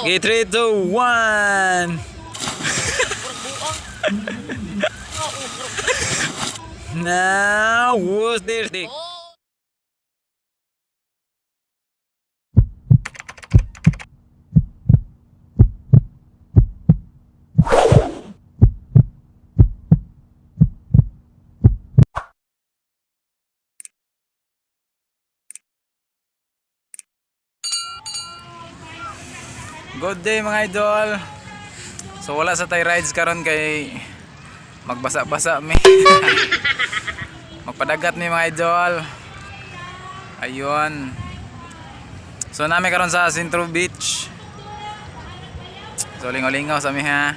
Okay, 3, 2, 1. Now, who's this dick? Good day, mga idol. So wala sa tay rides karon kay magbasa-basa mi. Magpadagat mi, mga idol. Ayun. So nami karon sa Centro Beach. So lingaw-lingaw sa mi ha.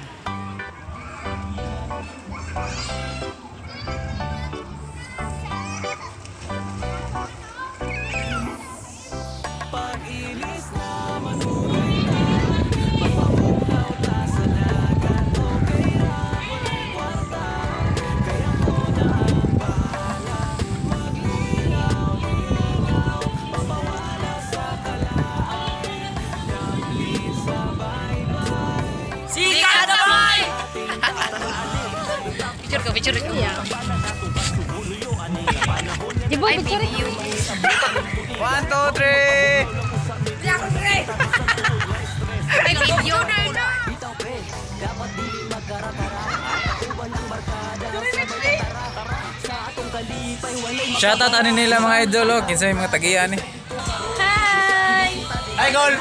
Sikat na boy! Picture ko, picture ko. Di ba, Ay, picture? video. 1, 2, 3. Ay, video. Shoutout ani nila, mga idol, oh. Kinsa yung mga tagiya ni. Hi! Hi, goal.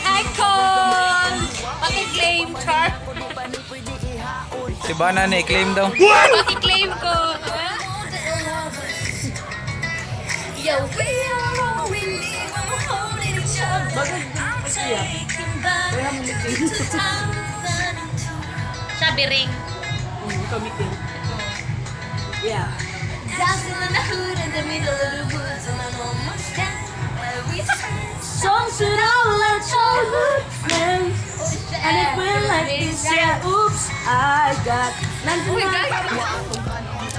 Hi, Cole! Paki-claim, Char. Si Bana ni claim daw. Paki-claim ko. Yo, we are all we need when we're holding each other. I'm taking back to 2002. Siya, ring. Dancing in the hood in the middle of the woods and I'm almost down where we stand. Songs with all our childhood friends. And it went like this, yeah, oops, I got 99.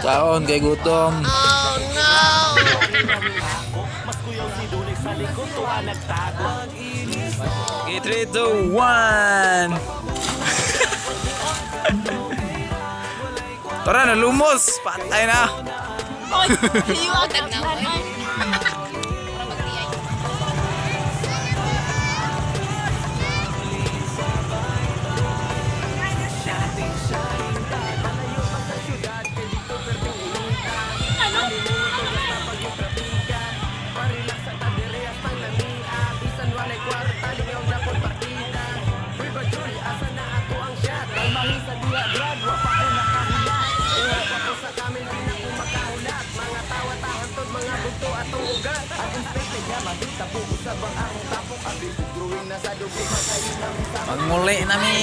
Taon kay gutom. Oh no. Okay, 3, 2, 1. Tara na, lumos. Patay na. Tag na, oy. Para magtiyay. Magmuli na mi.